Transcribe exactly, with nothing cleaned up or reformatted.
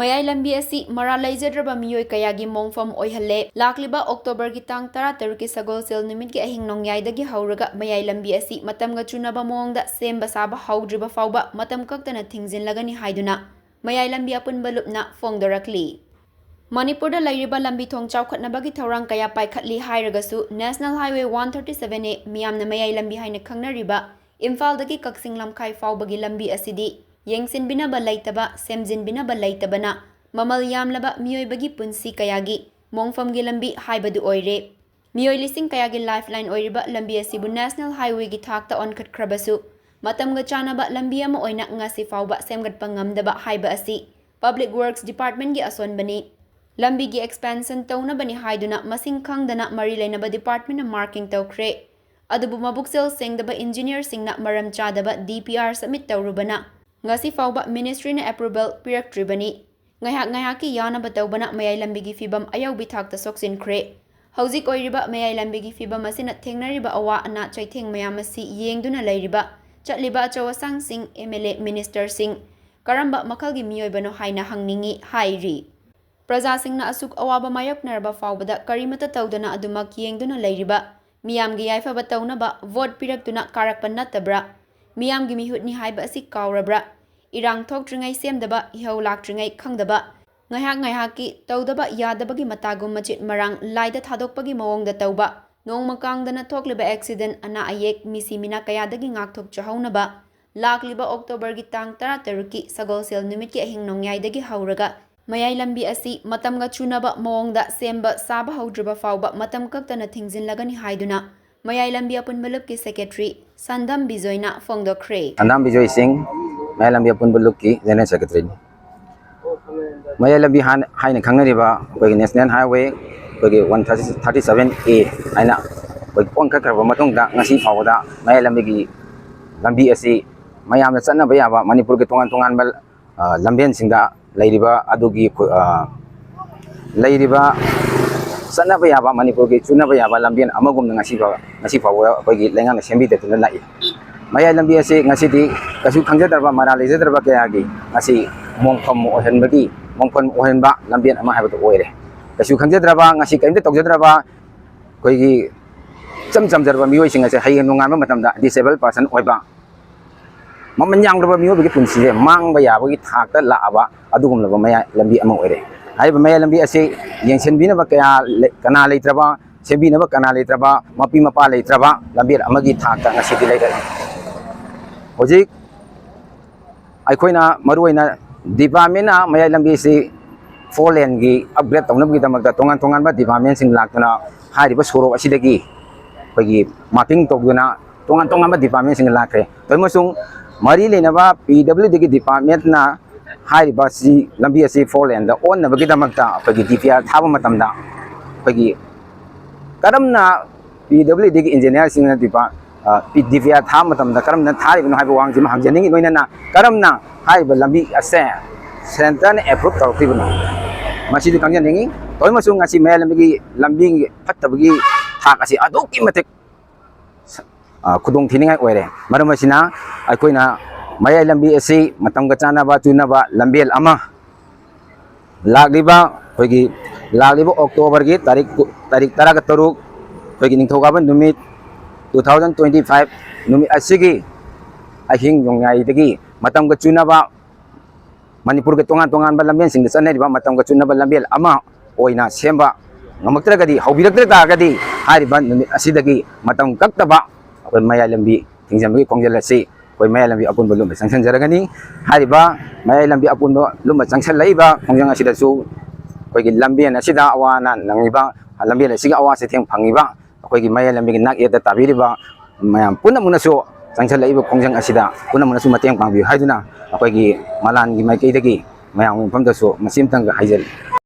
ꯃꯌꯥꯏ ꯂꯝꯕꯤ ꯑꯁꯤ ꯃꯔꯥꯜ ꯂꯩꯖꯗ꯭ꯔꯕ ꯃꯤꯑꯣꯏ ꯀꯌꯥꯒꯤ ꯃꯣꯡꯐꯝ ꯑꯣꯏꯍꯜꯂꯦ꯫ ꯂꯥꯛꯂꯤꯕ ꯑꯣꯛꯇꯣꯕꯔꯒꯤ ꯇꯥꯡ ꯇꯔꯥꯇꯔꯨꯛꯀꯤ ꯁꯒꯣꯜꯁꯦꯜ ꯅꯨꯃꯤꯠꯀꯤ ꯑꯍꯤꯡ ꯅꯣꯡꯌꯥꯏꯗꯒꯤ ꯍꯧꯔꯒ ꯃꯌꯥꯏ ꯂꯝꯕꯤ ꯑꯁꯤ ꯃꯇꯝꯒ ꯆꯨꯅꯕ ꯃꯑꯣꯡꯗ ꯁꯦꯝꯕ ꯁꯥꯕ ꯍꯧꯗ꯭ꯔꯤꯕ ꯐꯥꯎꯕ ꯃꯇꯝ ꯀꯛꯇꯅ ꯊꯤꯡꯖꯤꯜꯂꯒꯅꯤ ꯍꯥꯏꯗꯨꯅ ꯃꯌꯥꯏ ꯂꯝꯕꯤ ꯑꯄꯨꯟꯕ ꯂꯨꯞꯅ ꯐꯣꯡꯗꯣꯔꯛꯂꯤ꯫ ꯃꯅꯤꯄꯨꯔꯗ ꯂꯩꯔꯤꯕ ꯂꯝꯕꯤ ꯊꯣꯡ ꯆꯥꯎꯈꯠꯅꯕꯒꯤ ꯊꯧꯔꯥꯡ ꯀꯌꯥ ꯄꯥꯏꯈꯠꯂꯤ ꯍꯥꯏꯔꯒꯁꯨ National Highway one thirty seven A, ꯃꯤꯌꯥꯝꯅ ꯃꯌꯥꯏ ꯂꯝꯕꯤ ꯍꯥꯏꯅ ꯈꯪꯅꯔꯤꯕ ꯏꯝꯐꯥꯜꯗꯒꯤ ꯀꯛꯆꯤꯡ ꯂꯝꯈꯥꯏ ꯐꯥꯎꯕꯒꯤ ꯂꯝꯕꯤ ꯑꯁꯤꯗꯤ ꯌꯦꯡꯁꯤꯟꯕꯤꯅꯕ ꯂꯩꯇꯕ, ꯁꯦꯝꯖꯤꯟꯕꯤꯅꯕ ꯂꯩꯇꯕꯅ ꯃꯃꯜ ꯌꯥꯝꯂꯕ ꯃꯤꯑꯣꯏꯕꯒꯤ ꯄꯨꯟꯁꯤ ꯀꯌꯥꯒꯤ ꯃꯣꯡꯐꯝꯒꯤ ꯂꯝꯕꯤ ꯍꯥꯏꯕꯗꯨ ꯑꯣꯏꯔꯦ꯫ ꯃꯤꯑꯣꯏ ꯂꯤꯁꯤꯡ ꯀꯌꯥꯒꯤ lifeline ꯑꯣꯏꯔꯤꯕ ꯂꯝꯕꯤ ꯑꯁꯤꯕꯨ National Highwayꯒꯤ ꯊꯥꯛꯇ ꯑꯣꯟꯈꯠꯈ꯭ꯔꯕꯁꯨ, ꯃꯇꯝꯒ ꯆꯥꯟꯅꯕ ꯂꯝꯕꯤ ꯑꯃ ꯑꯣꯏꯅ ꯉꯁꯤ ꯐꯥꯎꯕ ꯁꯦꯝꯒꯠꯄ ꯉꯝꯗꯕ ꯍꯥꯏꯕ ꯑꯁꯤ Public Works Departmentꯒꯤ ꯑꯁꯣꯟꯕꯅꯤ꯫ ꯂꯝꯕꯤꯒꯤ expansion ꯇꯧꯅꯕꯅꯤ ꯍꯥꯏꯗꯨꯅ ꯃꯁꯤꯡ ꯈꯪꯗꯅ ꯃꯔꯤ ꯂꯩꯅꯕ departmentꯅ marking ꯇꯧꯈ꯭ꯔꯦ꯫ ꯑꯗꯨꯕꯨ ꯃꯕꯨꯛꯆꯦꯜ ꯁꯦꯡꯗꯕ engineerꯁꯤꯡꯅ ꯃꯔꯝ ꯆꯥꯗꯕ D P R submit ꯇꯧꯔꯨꯕꯅ ꯉꯁꯤ ꯐꯥꯎꯕ ministryꯅ approval ꯄꯤꯔꯛꯇ꯭ꯔꯤꯕꯅꯤ꯫ ꯉꯥꯏꯍꯥꯛ ꯉꯥꯏꯍꯥꯛꯀꯤ ꯌꯥꯅꯕ ꯇꯧꯕꯅ ꯃꯌꯥꯏ ꯂꯝꯕꯤꯒꯤ ꯐꯤꯕꯝ ꯑꯌꯧꯕꯤ ꯊꯥꯛꯇ ꯁꯣꯛꯆꯤꯟꯈ꯭ꯔꯦ꯫ ꯍꯧꯖꯤꯛ ꯑꯣꯏꯔꯤꯕ ꯃꯌꯥꯏ ꯂꯝꯕꯤꯒꯤ ꯐꯤꯕꯝ ꯑꯁꯤꯅ ꯊꯦꯡꯅꯔꯤꯕ ꯑꯋꯥ ꯑꯅꯥ ꯆꯩꯊꯦꯡ ꯃꯌꯥꯝ ꯑꯁꯤ ꯌꯦꯡꯗꯨꯅ ꯂꯩꯔꯤꯕ ꯆꯠꯂꯤꯕ ꯑꯆꯧ ꯑꯁꯥꯡꯁꯤꯡ, M L A, ministerꯁꯤꯡ ꯀꯔꯝꯕ ꯃꯈꯜꯒꯤ ꯃꯤꯑꯣꯏꯕꯅꯣ ꯍꯥꯏꯅ ꯍꯪꯅꯤꯡꯏ ꯍꯥꯏꯔꯤ꯫ ꯄ꯭ꯔꯖꯥꯁꯤꯡꯅ ꯑꯁꯨꯛ ꯑꯋꯥꯕ ꯃꯥꯌꯣꯛꯅꯔꯕ ꯐꯥꯎꯕꯗ ꯀꯔꯤꯃꯠꯇ ꯇꯧꯗꯅ ꯑꯗꯨꯃꯛ ꯌꯦꯡꯗꯨꯅ ꯂꯩꯔꯤꯕ ꯃꯤꯌꯥꯝꯒꯤ ꯌꯥꯏꯐꯕ ꯇꯧꯅꯕ vote ꯄꯤꯔꯛꯇꯨꯅ ꯀꯥꯔꯛꯄ ꯅꯠꯇꯕ꯭ꯔꯥ? ꯃꯤꯌꯥꯝꯒꯤ ꯃꯤꯍꯨꯠꯅꯤ ꯍꯥꯏꯕ ꯑꯁꯤ ꯀꯥꯎꯔꯕ꯭ꯔꯥ? ꯏꯔꯥꯡ ꯊꯣꯛꯇ꯭ꯔꯤꯉꯩ ꯁꯦꯝꯗꯕ, ꯏꯍꯧ ꯂꯥꯛꯇ꯭ꯔꯤꯉꯩ ꯈꯪꯗꯕ, ꯉꯥꯏꯍꯥꯛ ꯉꯥꯏꯍꯥꯛꯀꯤ ꯇꯧꯗꯕ ꯌꯥꯗꯕꯒꯤ ꯃꯇꯥꯒꯨꯝ ꯃꯆꯤꯠ ꯃꯔꯥꯡ ꯂꯥꯏꯗ ꯊꯥꯗꯣꯛꯄꯒꯤ ꯃꯑꯣꯡꯗ ꯇꯧꯕ, ꯅꯣꯡꯃ ꯀꯥꯡꯗꯅ ꯊꯣꯛꯂꯤꯕ accident, ꯑꯅꯥ ꯑꯌꯦꯛ, ꯃꯤꯁꯤ ꯃꯤꯅꯥ ꯀꯌꯥꯗꯒꯤ ꯉꯥꯛꯊꯣꯛꯆꯍꯧꯅꯕ ꯂꯥꯛꯂꯤꯕ ꯑꯣꯛꯇꯣꯕꯔꯒꯤ ꯇꯥꯡ ꯇꯔꯥꯇꯔꯨꯛꯀꯤ ꯁꯒꯣꯜꯁꯦꯜ ꯅꯨꯃꯤꯠꯀꯤ ꯑꯍꯤꯡ ꯅꯣꯡꯌꯥꯏꯗꯒꯤ ꯍꯧꯔꯒ ꯃꯌꯥꯏ ꯂꯝꯕꯤ ꯑꯁꯤ ꯃꯇꯝꯒ ꯆꯨꯅꯕ ꯃꯑꯣꯡꯗ ꯁꯦꯝꯕ ꯁꯥꯕ ꯍꯧꯗ꯭ꯔꯤꯕ ꯐꯥꯎꯕ ꯃꯇꯝ ꯀꯛꯇꯅ ꯊꯤꯡꯖꯤꯜꯂꯒꯅꯤ ꯍꯥꯏꯗꯨꯅ ꯃꯌꯥꯏ ꯂꯝꯕꯤ ꯑꯄꯨꯟꯕ ꯂꯨꯞꯀꯤ secretary ꯁꯟꯗꯝ ꯕꯤꯖꯣꯏꯅ ꯐꯣꯡꯗꯣꯛꯈ꯭ꯔꯦ꯫ ꯁꯟꯗꯥꯝ ꯕꯤꯖꯣꯏ ꯁꯤꯡ, ꯃꯌꯥꯏ ꯂꯝꯕꯤ ꯑꯄꯨꯟꯕ ꯂꯨꯞꯀꯤ general secretaryꯅꯤ꯫ ꯃꯌꯥꯏ ꯂꯝꯕꯤ ꯍꯥꯟ-, ꯍꯥꯏꯅ ꯈꯪꯅꯔꯤꯕ ꯑꯩꯈꯣꯏꯒꯤ National Highway ꯑꯩꯈꯣꯏꯒꯤ one thirty, thirty seven A ꯍꯥꯏꯅ ꯑꯩꯈꯣꯏ ꯑꯣꯟꯈꯠꯈ꯭ꯔꯕ ꯃꯇꯨꯡꯗ ꯉꯁꯤ ꯐꯥꯎꯕꯗ ꯃꯌꯥꯏ ꯂꯝꯕꯤꯒꯤ ꯂꯝꯕꯤ ꯑꯁꯤ ꯃꯌꯥꯝꯅ ꯆꯠꯅꯕ ꯌꯥꯕ ꯃꯅꯤꯄꯨꯔꯒꯤ ꯇꯣꯉꯥꯟ ꯇꯣꯉꯥꯟꯕ, ꯑ, ꯂꯝꯕꯦꯟꯁꯤꯡꯗ ꯂꯩꯔꯤꯕ ꯑꯗꯨꯒꯤ ꯈꯨ-, ꯑ, ꯂꯩꯔꯤꯕ ꯆꯠꯅꯕ ꯌꯥꯕ, ꯃꯅꯤꯄꯨꯔꯒꯤ ꯆꯨꯅꯕ ꯌꯥꯕ ꯂꯝꯕꯦꯟ ꯑꯃꯒꯨꯝꯅ ꯉꯁꯤ ꯐꯥꯎ-, ꯉꯁꯤ ꯐꯥꯎꯕ ꯑꯩꯈꯣꯏꯒꯤ ꯂꯩꯉꯥꯛꯅ ꯁꯦꯝꯕꯤꯗꯗꯨꯅ ꯂꯥꯛꯏ꯫ ꯃꯌꯥꯏ ꯂꯝꯕꯤ ꯑꯁꯤ ꯉꯁꯤꯗꯤ ꯀꯩꯁꯨ ꯈꯪꯖꯗ꯭ꯔꯕ, ꯃꯔꯥꯜ ꯂꯩꯖꯗ꯭ꯔꯕ ꯀꯌꯥꯒꯤ ꯉꯁꯤ ꯃꯣꯡꯐꯝ ꯑꯣꯏꯍꯟꯕꯒꯤ ꯍꯣꯡꯐꯝ ꯑꯣꯏꯍꯟꯕ ꯂꯝꯕꯦꯟ ꯑꯃ ꯍꯥꯏꯕꯗꯨ ꯑꯣꯏꯔꯦ꯫ ꯀꯩꯁꯨ ꯈꯪꯖꯗ꯭ꯔꯕ, ꯉꯁꯤ ꯀꯔꯤꯝꯇ ꯇꯧꯖꯗ꯭ꯔꯕ ꯑꯩꯈꯣꯏꯒꯤ ꯏꯆꯝ ꯆꯝꯖꯔꯕ ꯃꯤꯑꯣꯏꯁꯤꯡ ꯑꯁꯦ ꯍꯌꯦꯡ ꯅꯣꯡꯉꯥꯟꯕ ꯃꯇꯝꯗ disabled person ꯑꯣꯏꯕ, ꯃꯃꯜ ꯌꯥꯝꯂꯕ ꯃꯤꯑꯣꯏꯕꯒꯤ ꯄꯨꯟꯁꯤꯁꯦ ꯃꯥꯡꯕ ꯌꯥꯕꯒꯤ ꯊꯥꯛꯇ ꯂꯥꯛꯑꯕ ꯑꯗꯨꯒꯨꯝꯂꯕ ꯃꯌꯥꯏ ꯂꯝꯕꯤ ꯑꯃ ꯑꯣꯏꯔꯦ꯫ ꯍꯥꯏꯔꯤꯕ ꯃꯌꯥꯏ ꯂꯝꯕꯤ ꯑꯁꯤ ꯌꯦꯡꯁꯤꯟꯕꯤꯅꯕ ꯀꯌꯥ ꯂꯩ-, ꯀꯅꯥ ꯂꯩꯇ꯭ꯔꯕ, ꯁꯦꯝꯕꯤꯅꯕ ꯀꯅꯥ ꯂꯩꯇ꯭ꯔꯕ, ꯃꯄꯤ ꯃꯄꯥ ꯂꯩꯇ꯭ꯔꯕ ꯂꯝꯕꯤ ꯑꯃꯒꯤ ꯊꯥꯛꯇ ꯉꯁꯤꯗꯤ ꯂꯩꯔꯦ꯫ ꯍꯧꯖꯤꯛ ꯑꯩꯈꯣꯏꯅ ꯃꯔꯨꯑꯣꯏꯅ departmentꯅ ꯃꯌꯥꯏ ꯂꯝꯕꯤꯁꯤ four laneꯒꯤ upgrade ꯇꯧꯅꯕꯒꯤꯗꯃꯛꯇ ꯇꯣꯉꯥꯟ ꯇꯣꯉꯥꯟꯕ departmentꯁꯤꯡ ꯂꯥꯛꯇꯨꯅ ꯍꯥꯏꯔꯤꯕ ꯁꯣꯔꯣꯛ ꯑꯁꯤꯗꯒꯤ ꯑꯩꯈꯣꯏꯒꯤ mapping ꯇꯧꯗꯨꯅ ꯇꯣꯉꯥꯟ ꯇꯣꯉꯥꯟꯕ departmentꯁꯤꯡ ꯂꯥꯛꯈ꯭ꯔꯦ꯫ ꯇꯧꯏ ꯑꯃꯁꯨꯡ ꯃꯔꯤ ꯂꯩꯅꯕ PWDꯒꯤ departmentꯅ ꯍꯥꯏꯔꯤꯕ ꯁꯤ ꯂꯝꯕꯤ ꯑꯁꯤ four laneꯗ ꯑꯣꯟꯅꯕꯒꯤꯗꯃꯛꯇ ꯑꯩꯈꯣꯏꯒꯤ DPR ꯊꯥꯕ ꯃꯇꯝꯗ ꯑꯩꯈꯣꯏꯒꯤ ꯀꯔꯝꯅ PWDꯒꯤ engineerꯁꯤꯡꯅ ꯗꯤꯄꯥ-, ꯑ, ꯄꯤ-, DPR ꯊꯥꯕ ꯃꯇꯝꯗ ꯀꯔꯝꯅ ꯊꯥꯔꯤꯕꯅꯣ ꯍꯥꯏꯕ ꯋꯥꯍꯪꯁꯤꯃ ꯍꯪꯖꯅꯤꯡꯉꯤ꯫ ꯂꯣꯏꯅꯅ ꯀꯔꯝꯅ ꯍꯥꯏꯔꯤꯕ ꯂꯝꯕꯤ ꯑꯁꯦ centreꯅ approve ꯇꯧꯔꯛꯇ꯭ꯔꯤꯕꯅꯣ, ꯃꯁꯤꯁꯨ ꯈꯪꯖꯅꯤꯡꯉꯤ꯫ ꯇꯧꯏ ꯑꯃꯁꯨꯡ ꯉꯁꯤ ꯃꯌꯥꯏ ꯂꯝꯕꯤꯒꯤ, ꯂꯝꯕꯤꯒꯤ ꯐꯠꯇꯕꯒꯤ ꯊꯥꯛ ꯑꯁꯤ ꯑꯗꯨꯛꯀꯤ ꯃꯇꯤꯛ ꯑ, ꯈꯨꯗꯣꯡ ꯊꯤꯅꯤꯡꯉꯥꯏ ꯑꯣꯏꯔꯦ꯫ ꯃꯔꯝ ꯑꯁꯤꯅ ꯑꯩꯈꯣꯏꯅ ꯃꯌꯥꯏ ꯂꯝꯕꯤ ꯑꯁꯤ ꯃꯇꯝꯒ ꯆꯥꯟꯅꯕ ꯆꯨꯅꯕ ꯂꯝꯕꯦꯜ ꯑꯃ ꯂꯥꯛꯂꯤꯕ ꯑꯩꯈꯣꯏꯒꯤ, ꯂꯥꯛꯂꯤꯕ Octoberꯒꯤ ꯇꯥꯔꯤꯛ ꯀꯨ-, ꯇꯥꯔꯤꯛ ꯇꯔꯥꯒ ꯇꯔꯨꯛ, ꯑꯩꯈꯣꯏꯒꯤ ꯅꯤꯡꯊꯧꯀꯥꯕ ꯅꯨꯃꯤꯠ, two thousand twenty five ꯅꯨꯃꯤꯠ ꯑꯁꯤꯒꯤ ꯑꯍꯤꯡ ꯅꯣꯡꯌꯥꯏꯗꯒꯤ ꯃꯇꯝꯒ ꯆꯨꯅꯕ ꯃꯅꯤꯄꯨꯔꯒꯤ ꯇꯣꯉꯥꯟ ꯇꯣꯉꯥꯟꯕ ꯂꯝꯕꯦꯟꯁꯤꯡꯗ ꯆꯠꯅꯔꯤꯕ ꯃꯇꯝꯒ ꯆꯨꯅꯕ ꯂꯝꯕꯦꯜ ꯑꯃ ꯑꯣꯏꯅ ꯁꯦꯝꯕ ꯉꯝꯃꯛꯇ꯭ꯔꯒꯗꯤ, ꯍꯧꯕꯤꯔꯛꯇ꯭ꯔ ꯇꯥꯔꯒꯗꯤ, ꯍꯥꯏꯔꯤꯕ ꯅꯨꯃꯤꯠ ꯑꯁꯤꯗꯒꯤ ꯃꯇꯝ ꯀꯛꯇꯕ ꯑꯩꯈꯣꯏ ꯃꯌꯥꯏ ꯂꯝꯕꯤ ꯊꯤꯡꯖꯤꯟꯕꯒꯤ ꯈꯣꯡꯖꯦꯜ ꯑꯁꯤ ꯑꯩꯈꯣꯏ ꯃꯌꯥꯏ ꯂꯝꯕꯤ ꯑꯄꯨꯟꯕ ꯂꯨꯞꯅ ꯆꯪꯁꯤꯟꯖꯔꯒꯅꯤ꯫ ꯍꯥꯏꯔꯤꯕ ꯃꯌꯥꯏ ꯂꯝꯕꯤ ꯑꯄꯨꯟꯕ ꯂꯨꯞꯅ ꯆꯪꯁꯤꯜꯂꯛꯏꯕ ꯈꯣꯡꯖꯪ ꯑꯁꯤꯗꯁꯨ ꯑꯩꯈꯣꯏꯒꯤ ꯂꯝꯕꯦꯟ ꯑꯁꯤꯗ ꯑꯋꯥ ꯑꯅꯥ ꯅꯪꯉꯤꯕ, ꯂꯝꯕꯦꯟ ꯑꯁꯤꯒꯤ ꯑꯋꯥ ꯆꯩꯊꯦꯡ ꯐꯪꯉꯤꯕ ꯑꯩꯈꯣꯏꯒꯤ ꯃꯌꯥꯏ ꯂꯝꯕꯤꯒꯤ ꯅꯥꯛ ꯌꯦꯠꯇ ꯇꯥꯕꯤꯔꯤꯕ ꯃꯌꯥꯝ ꯄꯨꯝꯅꯃꯛꯅꯁꯨ ꯆꯪꯁꯤꯜꯂꯛꯏꯕ ꯈꯣꯡꯖꯪ ꯑꯁꯤꯗ ꯄꯨꯝꯅꯃꯛꯅꯁꯨ ꯃꯇꯦꯡ ꯄꯥꯡꯕꯤꯌꯨ ꯍꯥꯏꯗꯨꯅ ꯑꯩꯈꯣꯏꯒꯤ ꯃꯂꯥꯟꯒꯤ ꯃꯥꯏꯀꯩꯗꯒꯤ ꯃꯌꯥꯝꯒꯤ ꯃꯐꯝꯗꯁꯨ ꯃꯁꯤ ꯑꯃꯇꯪꯒ ꯍꯥꯏꯖꯔꯤ꯫